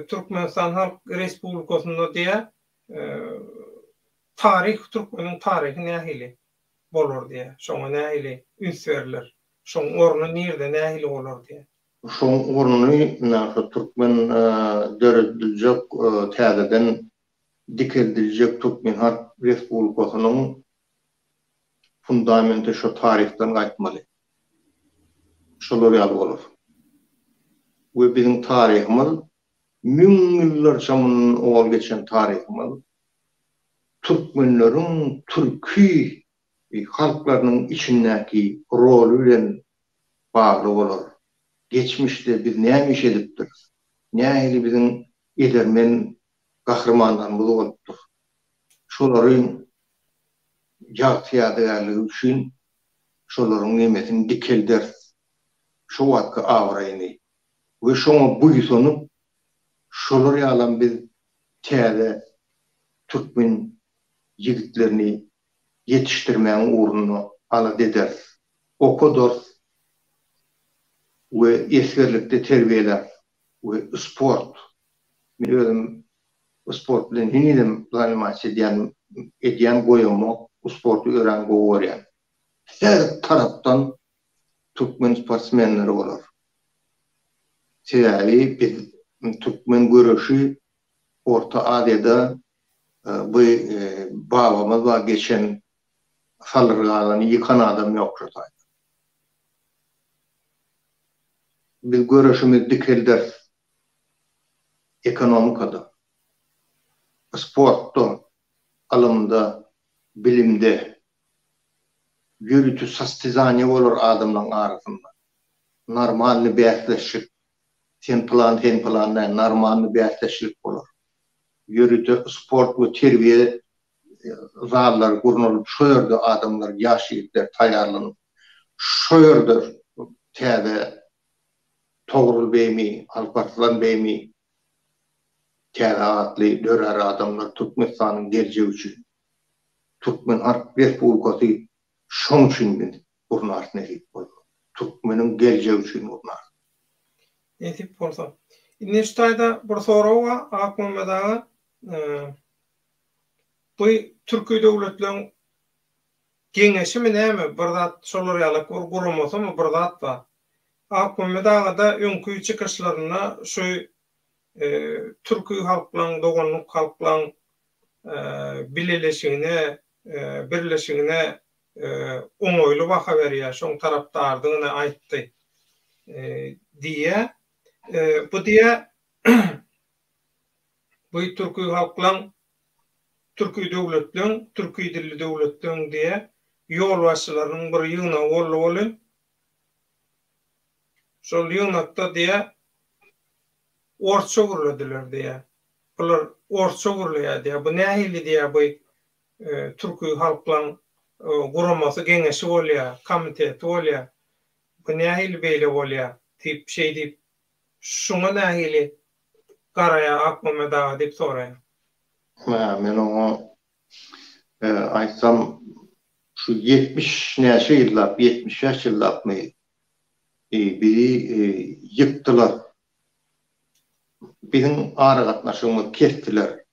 Speaker 1: Türkmenistan Halk Respublikasynda diýä taryh türkmeniň taryhy nähili bolar diýä şoňa nähili üns berler şoň orny nirde nähili bolar diýä.
Speaker 2: Şoň ornuny ynha şu türkmen dörediljek täzeden dikeldiljek Türkmen Halk Respublikasynyň fundamenti şo taryhdan gaýtmaly. Şolar ýaly bolar. We biziň taryhymyz müň ýyllarça mundan owal geçen taryhymyz türkmenleriň türki halklarynyň içindäki roly bilen bagly bolar. Geçmişde biz näme iş edipdiris? Nähili biziň edermen gahrymanlarymyz bolupdyr. Şolaryň ýagty ýadygärligi üçin şolaryň nemesini dikelderis. Şo wagtky abraýyny we şoňa buýsanyp, şolar ýalam biz täze türkmen ýigitlerini ýetişdirmäň ugrunda alada ederis, okadarys we esgerlikde terbiýeläris we sport Men özüm sport bilen henizem zanimatsiýa edýän, edýän goýamok, sporty örän gowy görýän. Her tarapdan türkmen sportsmenleri bolar. Sebäbi biz türkmen göreşi Orta Aziýada bu babamyz bar geçen Salyr Gazany ýykan adam ýok şo taýda. Biz göreşimizi dikelderis. Ekonomikada, sportda, ylymda, bilimde. Ýörite sostezaniýa bolar adamlaryň arasynda. Normalny bäsleşik. Sen pylan, sen pylan däl, normalny bäsleşlik bolar. Ýörite sport we terbiýe zallary gurnalyp, şo ýerde adamlar, ýaş ýigitler taýýarlanyp, şo ýerde täze Togrul beými, Alparslan beými täze atly dörär adamlar Türkmenistanyň geljegi üçin. Türkmen Halk Respublikasy şoň üçin biz gurnarys nesip bolsa. Türkmeniň geljegi üçin gurnarys.
Speaker 1: Nesip bolsa. Indi şu taýda bir sorag bar Akmämmet aga. Bu türki döwletleň geňeşimi näme bir zat şolar ýalak bir guramasymy bir zat bar. Akmämmet agada öňki çykyşlarynda şu türki halklaň doganlyk halklaň bileleşigine birleşigine oňaýly baha berýär şoň tarapdardygyny aýtdy diýýär. Bu diýýär Bu türki halklaň, türki döwletleň, türki dilli döwletleň diýe ýolbaşçylarynyň bir ýygnagy boldy welin, şol ýygnakda diýe orsça gürlediler diýe. Bular orsça gürleýär diýe. Bu nähili diýe bu türki halklaň guramasy geňeşi bolýar, komiteti bolýar. Bu nähili beýle bolýar diýip şeý diýip şuňa nähili garaýar Akmämmet aga diýip soraýar.
Speaker 2: Hä, men oňa aýtsam, şu 70 näçe ýyllap, 75 ýyllapmy bizi ýykdylar. Biziň aragatnaşygymyzy kesdiler.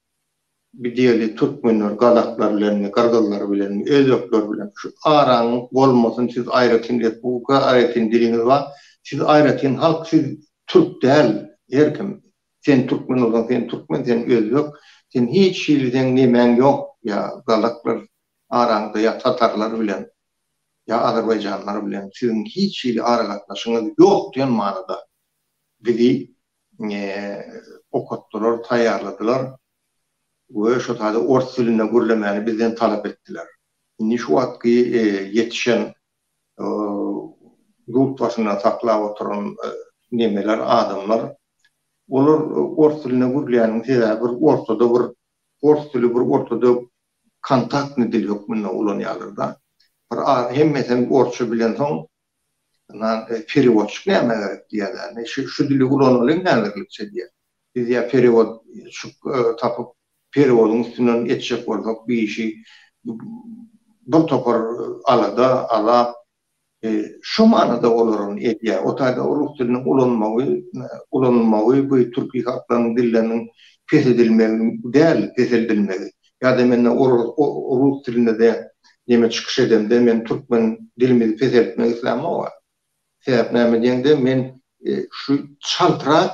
Speaker 2: Bir diýeli türkmenler gazaklar bilenmi, gyrgyzlar bilenmi, özbekler bilen şu araňyz bolmasyn siz aýratyn respublika aýratyn diliňiz bar siz aýratyn halk siz türk däl her kim sen türkmen bolsaň sen türkmen sen özbek sen hiç hili seň nemäň ýok ýa gazaklar araňyzda ýa tatarlar bilen ýa azerbaýjanlar bilen siziň hiç hili aragatnaşygyňyz ýok diýen manyda bizi okatdylar, taýýarladylar we şo taýda ors dilinde gürlemäni bizden talap etdiler. Indi şu wagtky ýetişen ýurt başynda saklap oturan nemeler, adamlar, olar ors dilinde gürleýäniň sebäbi bir ortada bir ors dili bir ortada kontaktnyý dil hökmünde ulanýarlar-da. Bir hemmesem orsça bilensoň, Ynha, perewodçik nämä gerek diýýärler. Şu şu dili ulanalyň häzirlikçe diýýär. Biz ýa perewodçik tapyp, perewodyň üstünden etjek bolsak bu işi bir topar alada, azap. Şu manyda olar ony edýär. O taýda rus diliniň ulanmagy, ulanylmagy bu türki halklaryň dilleriniň pes edilmegi däl, peseldilmegi. Ýa-da mende rus dilinde-de neme çykyş edemde men türkmen dilimizi peseltmek islämok-a. Sebäp näme diýeňde men şu çaltrak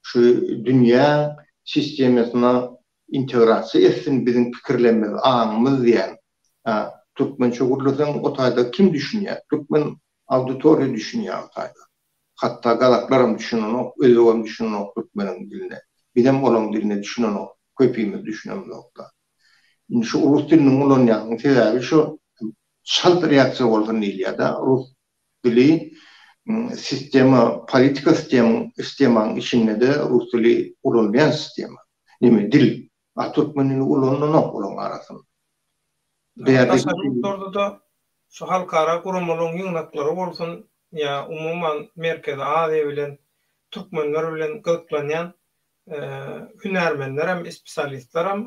Speaker 2: şu dünýä sistemasyna integrasiýa etsin biziň pikirlerimiz, aňymyz diýýän. Hä, türkmençe gürleseň o taýda kim düşünýär? Türkmen auditoriýa düşünýär o taýda. Hatda gazaklaram düşünenok, özbegem düşünenok türkmeniň diline. Bizem olaň diline düşünenok, köpimiz düşünemzok-da. Indi şu rus diliniň ulanýanyň sebäbi şu çalt reaksiýa bolsun diýilýär-de. Rus dili sistema, politika sistemyň, sistemanyň içinde-de rus dili ulanylýan sistema. Neme dil. A türkmen dili ulanylanok olaň arasynda.
Speaker 1: Daşary ýurtlarda-da şu halkara guramalaryň ýygnaklary bolsun ýa umuman Merkezi Aziýa bilen, türkmenler bilen gyzyklanýan hünärmenlerem, ispisialistlerem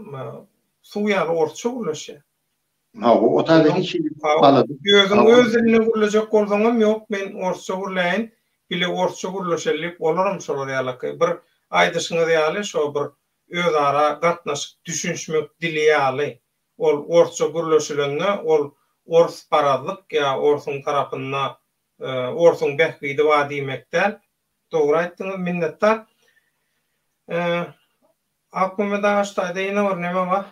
Speaker 1: suw ýaly orsça gürleşýär.
Speaker 2: Hawa, o taýda hiç hili alada.
Speaker 1: Özüň öz dilinde gürlejek bolsaňam, ýok, men orsça gürläýin, bile orsça gürleşeli diýip, olaram şolar ýalaky. Bir aýdyşyňyz ýaly, şo bir özara gatnaşyk, düşünişmek dili ýaly. Ol orsça gürleşilende, ol orsparazlyk ýa orsuň tarapynda, orsuň bähbidi bar diýmek däl. Dogry aýtdyňyz, minnetdar. Akmämmet aga şu taýda ýene bir neme bar,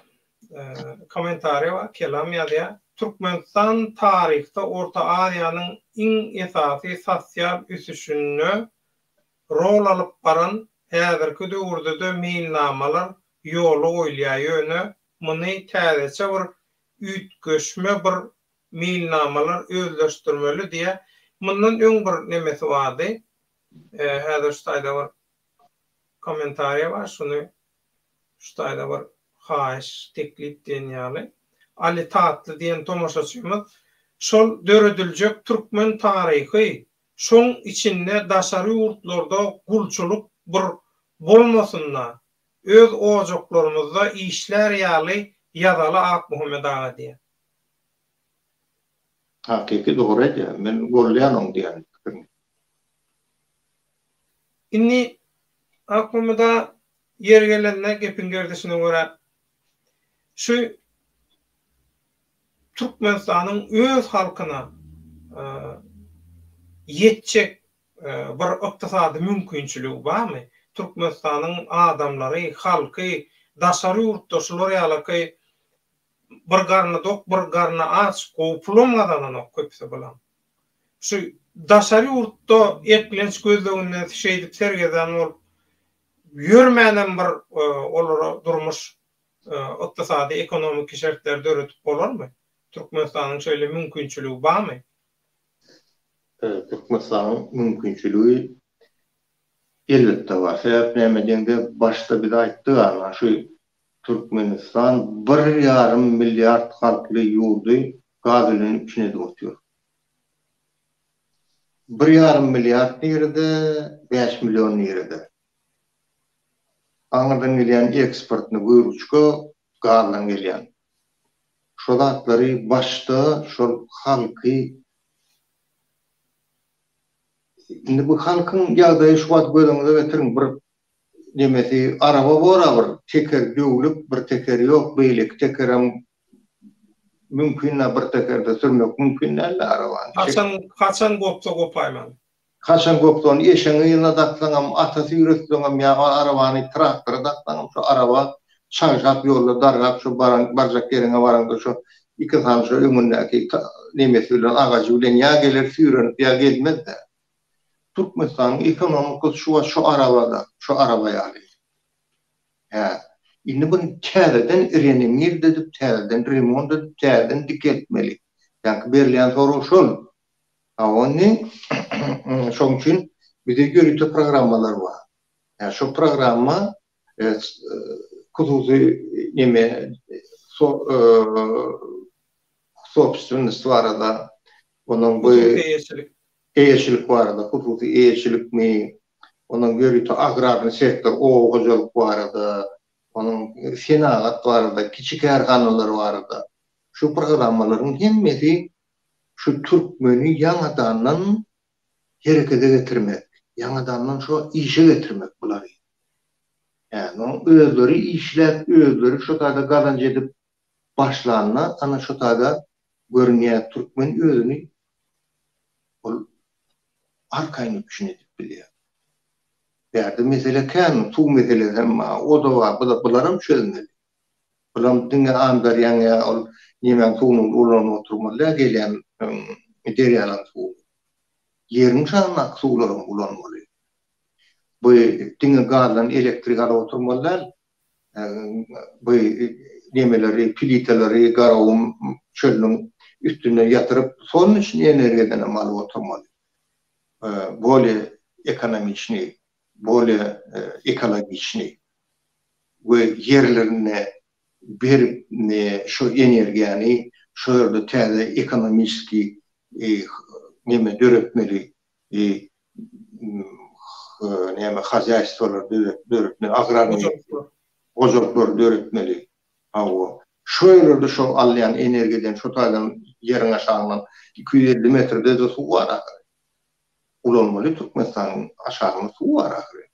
Speaker 1: kommentariý bar, kelam ýazýar. Türkmenistan taryhda Orta Aziýanyň iň esasy sosial ösüşinde rol alyp baran, häzirki döwürde-de meýilnamalar ýola goýulýar, ýöne muny täzeçe bir üýtgeşme bir. meýilnamalar özleşdirmeli diýýär. Mundan öň bir nemesi bardy. Häzir şu taýda bir kommentariýa bar, şuny şu taýda bir haýyş, teklip diýen ýaly. Ali Tatly diýen tomaşaçymyz şol dörediljek türkmen taryhy şoň içinde daşary ýurtlarda gulçulyk bir bolmasynda öz ojaklarymyzda işlär ýaly ýazaly Akmuhammet aga diýýär.
Speaker 2: Hakyky dogry aýdýar. Men goldaýan oň diýen pikirini.
Speaker 1: Indi Akmuhammet aga ýeri gelende gepiň gerdişine görä şu Türkmenistanyň öz halkyna ýetjek bir ykdysady mümkinçiligi barmy? Türkmenistanyň adamlary, halky daşary ýurtda şular ýalaky bir garny dok, bir garny aç, gowy pulam gazananok köpüsi bulam. Şu daşary ýurtda eklenç gözleginden şeýdip sergezdan bolup ýörmänem bir olara durmuş ykdysady ekonomiki şertleri döredip bolarmy? Türkmenistanyň şeýle mümkinçiligi barmy?
Speaker 2: Türkmenistanyň mümkinçiligi elbetde bar. Sebäp näme diýeňde başda biz aýtdyk ana şu Türkmenistan bir ýarym milliard halkly ýurdy gaz bilen üpjün edip otyr. Bir ýarym milliard nirede, 5 million nirede? Aňyrdan gelýän eksportny wyrучka gazdan gelýän. Şo zatlary başda şol halky Indi bu halkyň ýagdaýy şu wagt gözüňize getiriň bir nemesi araba bora bir teker döwlüp bir tekeri ýok beýleki tekerem mümkin däl bir tekerde sürmek mümkin dälde arabany.
Speaker 1: Haçan haçan gopsa gopaýmaly.
Speaker 2: Haçan gopsa ony eşegiň yzyna daksaňam ata süýretseňem ýa arabany traktora daksaňam şo araba çagşap ýolda dargap şo baran barjak ýeriňe baraňda şo iki sany şo öňündäki nemesi bilen agajy bilen ýa geler süýrenip ýa gelmez-dä. Türkmenistanyň ekonomikasy şu wagt şo arabada, şo araba ýaly. Hä. Indi muny täzeden reanimirt edip, täzeden remont edip, täzeden dikeltmeli. Ýaňky berilýän sorag şol. A ony şoň üçin bize ýörite programmalar bar. Hä, şo programma hususy neme sobstwennost barada, onuň bu
Speaker 1: Hususy eýeçilik.
Speaker 2: Eýeçilik barada, hususy eýeçilikmi, onuň ýörite agrarnyý sektor, oba hojalyk barada, onuň senagat barada, kiçi kärhanalar barada. Şu programmalaryň hemmesi şu türkmeni ýaňadandan herekete getirmek, ýaňadandan şo işe getirmek bulary. Ýa, özleri işläp, özleri şo taýda gazanç edip başlanda, ana şo taýda görünýär, türkmen özüni ol arkaýyn üpjün edip bilýär. Bärde mesele kän, suw meselesi hem bar, o-da bar, bu-da, bularam çözmeli. Bulam diňe Amyderýaň ýa ol nemäň suwuny ulanyp oturmaly däl, gelýän derýalaryň suwuny. Ýeriň şanyndaky suwlaram ulanmaly. Bu diňe gazdan elektrik alyp oturmaly däl. Bu nemeleri, plitaleri Garagum çölüniň üstünde ýatyryp, solneçnyý energiýadan hem alyp oturmaly. Bolýa ekonomiçnyý, bolýa ekologiçnyý we ýerlerinde berip şu energiýany şo ýerde täze ekonomiçeskiý neme döretmeli, näme hozýaýstwolar döretmeli, agrarnyý hojalyklary döretmeli. Hawa. Şo ýerlerde şo alynýan energiýadan şo taýdan ýeriň aşagyndan 250 metrde-de suw bar ahyry. Ulanmaly Türkmenistanyň aşagynda suw bar ahyry.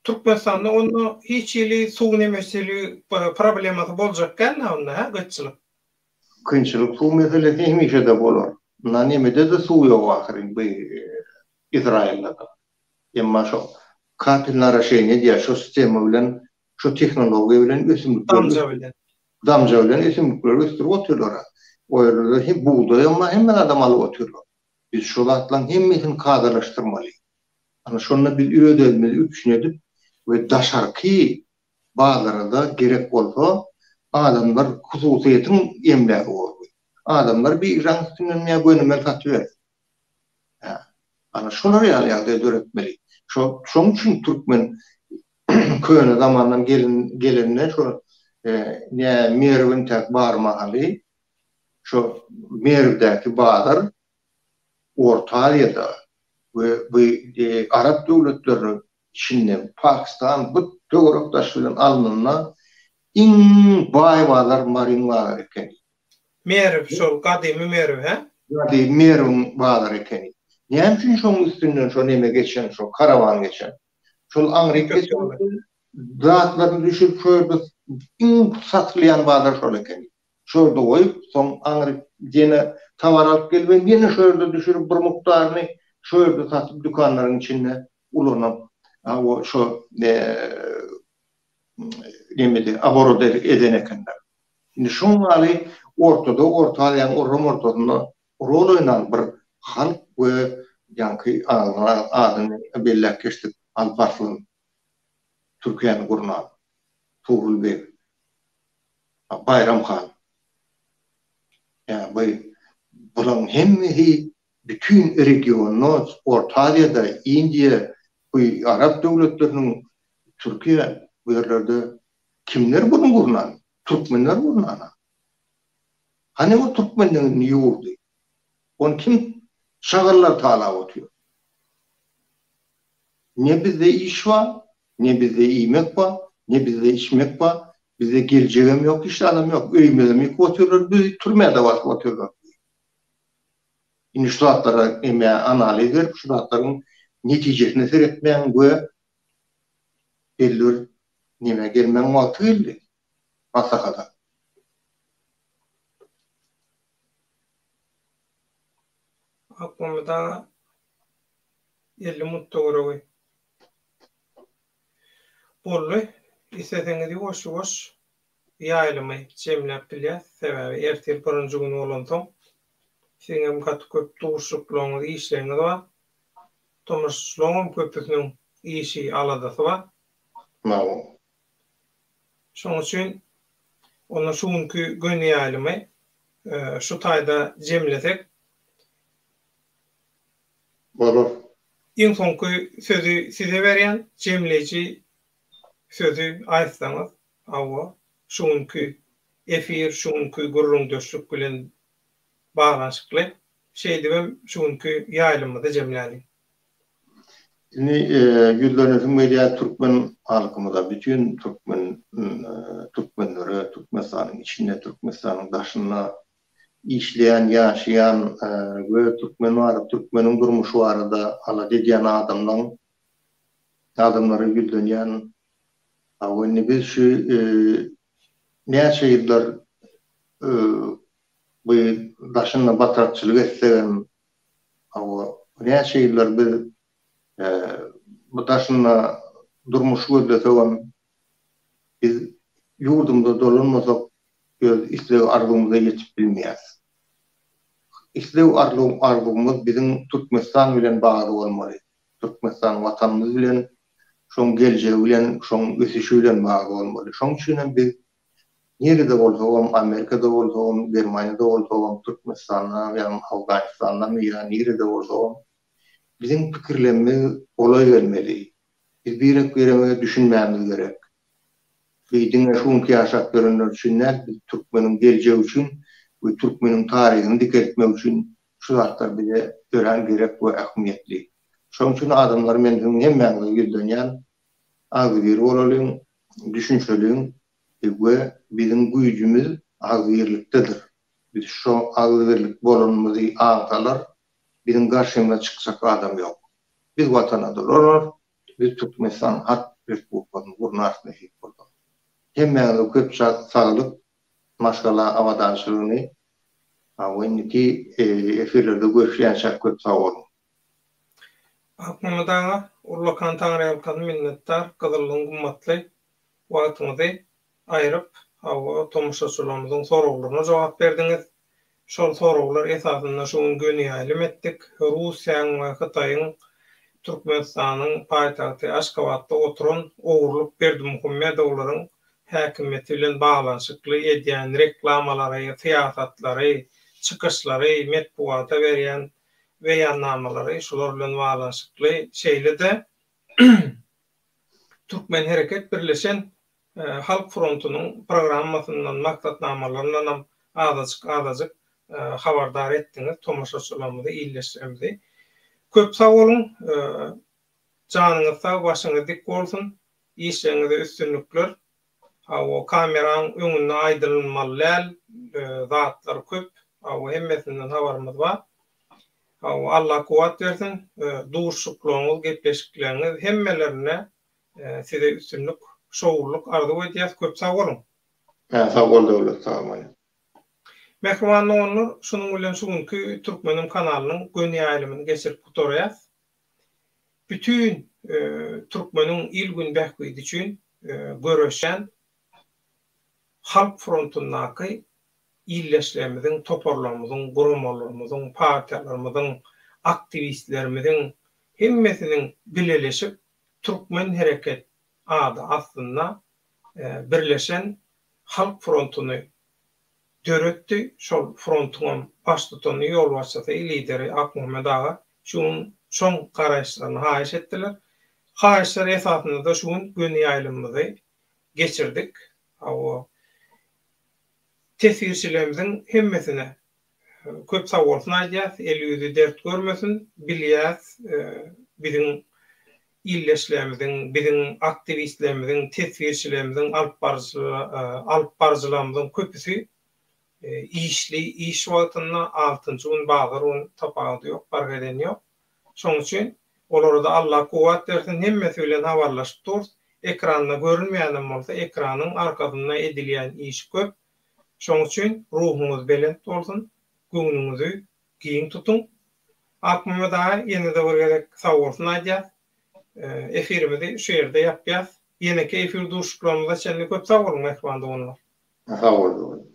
Speaker 1: Türkmenistanda onda hiç hili suw nemesili problemasy boljak däl-dä onda hä gytçylyk.
Speaker 2: Kynçylyk suw meselesi hemişe-de bolar. Ynha nemede-de suw ýok ahyryn bu Izraýylda-da. Emma şo kapelnoe oroşeniýe diýýär, şo sistema bilen, şo tehnologiýa bilen ösümlikleri
Speaker 1: Damja bilen.
Speaker 2: Damja bilen ösümlikleri ösdürip otyrlar-a. O ýerlerde hem bugdaýam bar, hemme zadam alyp otyrlar. Biz şo zatlaryň hemmesini kadalaşdyrmaly. Ana şonda biz öz-özümizi üpjün edip we daşarky bazarada gerek bolsa adamlar hususyýetiň emlägi bor bu. Adamlar biržaň üstünden ýa gönümel satybersin. Hä. Ana şolar ýaly ýagdaý döretmeli. Şo şoň üçin türkmen köne zamandan gelin gelende şo nä Merw intäk bar mahaly şo Merwdäki bazar Orta Aziýada we bu arap döwletleriniň içinde Pakistan bu töwerek daş bilen alnanda iň baý bazar Maryň bazary ekeni.
Speaker 1: Merw şol gadymy Merw hä?
Speaker 2: Gadymy Merwiň bazary ekeni. Näme üçin şoň üstünden şo neme geçen şo karawan geçen? Şol aňryk geçen zatlaryny düşürip şo ýerde iň satylýan bazar şol ekeni. Şo ýerde goýup, soň aňryk ýene towar alyp gelibem ýene şo ýerde düşürip bir mukdaryny şo ýerde satyp dükanlaryň içinde ulanyp o şo nemede oborot eden ekenler. Indi şoň ýaly ortada Orta Aziýanyň orram ortasynda rol oýnan bir halk we ýaňky adyny belläp geçdik Alp Arslan Türkiýäni gurnan Tugrul beg. Baýram han. Ýa bu bularyň hemmesi bütin regionda, Orta Aziýada, Indiýa, bu arap döwletleriniň, Türkiýe bu ýerlerde kimler bunu gurnan? Türkmenler gurnana. Hany o türkmenleň indi ýurdy? Ony kim şagallar talap otyr? Ne bizde iş bar, ne bizde iýmek bar, ne bizde içmek bar, bizde geljegem ýok, hiç zadam ýok, öýümizem ýykyp otyrlar, bizi türmä-de basyp otyrlar. Indi şu zatlara eme analiz berip, şu zatlaryň netijesine seretmäň we belli bir neme gelmegiň wagty geldi, maslahata.
Speaker 1: Akmammet aga, 50 munt töweregi boldy. Isleseňiz ýuwaş-ýuwaş ýaýlymy jemläp bilýäs. Sebäbi ertir birinji gün bolansoň, siziňem gaty köp duşuşyklaryňyz, işleriňiz bar. Tomaşaçylaryňam köpüsiniň işi, aladasy bar. Şonuň üçin onda şu günki göni ýaýlymy şu taýda jemlesek.
Speaker 2: Bolar.
Speaker 1: Iň soňky sözi size berýän, jemleýji sözi aýtsaňyz, hawa, şu günki efir, şu günki gürrüňdeşlik bilen baglanyşykly. Şeýdibem şu günki ýaýlymyzy jemläliň.
Speaker 2: Indi ýüzlenesim gelýär türkmen halkymyza, bütin türkmen türkmenlere, Türkmenistanyň içinde, Türkmenistanyň daşynda işleýän, ýaşaýan we türkmen barada, türkmeniň durmuşy barada alada edýän adamlaň, adamlara ýüzlenýän. Hawa, indi biz şu näçe ýyllar bu daşynda batrakçylyk etsegem, hawa, näçe ýyllar biz bu daşynda durmuş gözlesegem, biz ýurdumyza dolanmasak, öz isleg-arzuwymyza ýetip bilmeýäris. Isleg-arzuwymyz biziň Türkmenistan bilen bagly bolmaly. Türkmenistan Watanymyz bilen, şoň geljegi bilen, şoň ösüşi bilen bagly bolmaly. Şoň üçin hem biz nirede bolsagam, Amerikada bolsagam, Germaniýada bolsagam, Türkmenistanda ýa Owganystandamy ýa nirede bolsagam, biziň pikirlerimiz golaý gelmeli. Biz birek-birege düşünmämiz gerek. Bi diňe şu günki ýaşap ýörenler üçin däl, biz türkmeniň geljegi üçin we türkmeniň taryhyny dikeltmek üçin şu zatlar bize örän gerek we ähmiýetli. Şonuň üçin adamlar men siziň hemmäňize ýüzlenýän, agzybir bolalyň, düşünşeliň we biziň güýjümiz agzybirlikdedir. Biz şo agzybirlik bolanymyzy aňsalar, biziň garşymyza çykjak adam ýok. Biz watana dolanarys, Biz Türkmenistan Halk Respublikasyny gurnarys nesip bolsa. Hemmäňize köp saglyk, maşgala abadançylygyny we indiki efirlerde görüşýänçäk köp sag boluň.
Speaker 1: Akmammet aga, ullakan Taňryýalkasyn minnetdar, gyzyldan gymmatly wagtyňyzy aýryp, hawa, tomaşaçylarymyzyň soraglaryna jogap berdiňiz. Şol soraglar esasynda şu gün göni ýaýlym etdik. Russiýanyň we Hytaýyň Türkmenistanyň paýtagty Aşgabatda oturan ogurlyk Berdimuhamedowlaryň häkimiýeti bilen baglanyşykly edýän reklamalary, syýasatlary, çykyşlary, metbugata berýän beýannamalary şular bilen baglanyşykly, şeýle-de Türkmen hereket birleşen Halk frontunyň programmasyndan, maksatnamalaryndanam azajyk-azajyk habardar etdiňiz tomaşaçylarymyzy, ildeşlerimizi. Köp sag boluň! Janyňyz sag, başyňyz dik bolsun! Işleriňizde üstünlikler! Hawa, kameraň öňünde aýdylmaly däl zatlar köp. Hawa, hemmesinden habarymyz bar. Hawa, Allah kuwwat bersin. Duşuşyklaryňyz, gepleşikleriňiz hemmelerinde size üstünlik, şowlulyk arzuw edýäs. Köp sag boluň.
Speaker 2: Hä, sag bol Döwlet, salam.
Speaker 1: Mähriban doganlar, şunuň bilen şu günki Türkmenim kanalynyň göni ýaýlymyny geçirip gutarýas. Bütin türkmeniň il-gün bähbidi üçin göreşýän Halk frontundaky ildeşlerimiziň, toparlarymyzyň, guramalarymyzyň, partiýalarymyzyň, aktiwistlerimiziň hemmesiniň bileleşip Türkmen hereket ady astynda birleşen Halk frontuny döretdi. Şol frontuňam baştutany, ýolbaşçysy, lideri Akmuhammet aga şu gün şoň garaýyşlaryny haýyş etdiler. Haýyşlar esasynda-da şu gün göni ýaýlymymyzy geçirdik. Hawa, teswirçilerimiziň hemmesine köp sagbolsun aýdýas, eli-ýüzi dert görmesin. Bilýäs, biziň ildeşlerimiziň, biziň aktiwistlerimiziň, teswirçilerimiziň, alyp baryjylarymyzyň köpüsi işli, iş wagtynda, altynjy gün, bazar gün tapawudy ýok, parh edeni ýok. Şonuň üçin olara-da Allah kuwwat bersin, hemmesi bilen habarlaşyp durus. Ekranda görünmeýänem bolsa, ekranyň arkasynda edilýän iş köp. Şonuň üçin ruhuňyz belent bolsun, göwnüňizi giň tutuň. Akmammet aga ýene-de bir gezek sagbolsun aýdýas. Efirimizi şu ýerde ýapýas. Ýeneki efir duşuşyklarymyza çenli köp sag boluň mähriban doganlar.
Speaker 2: Sag bol dogan.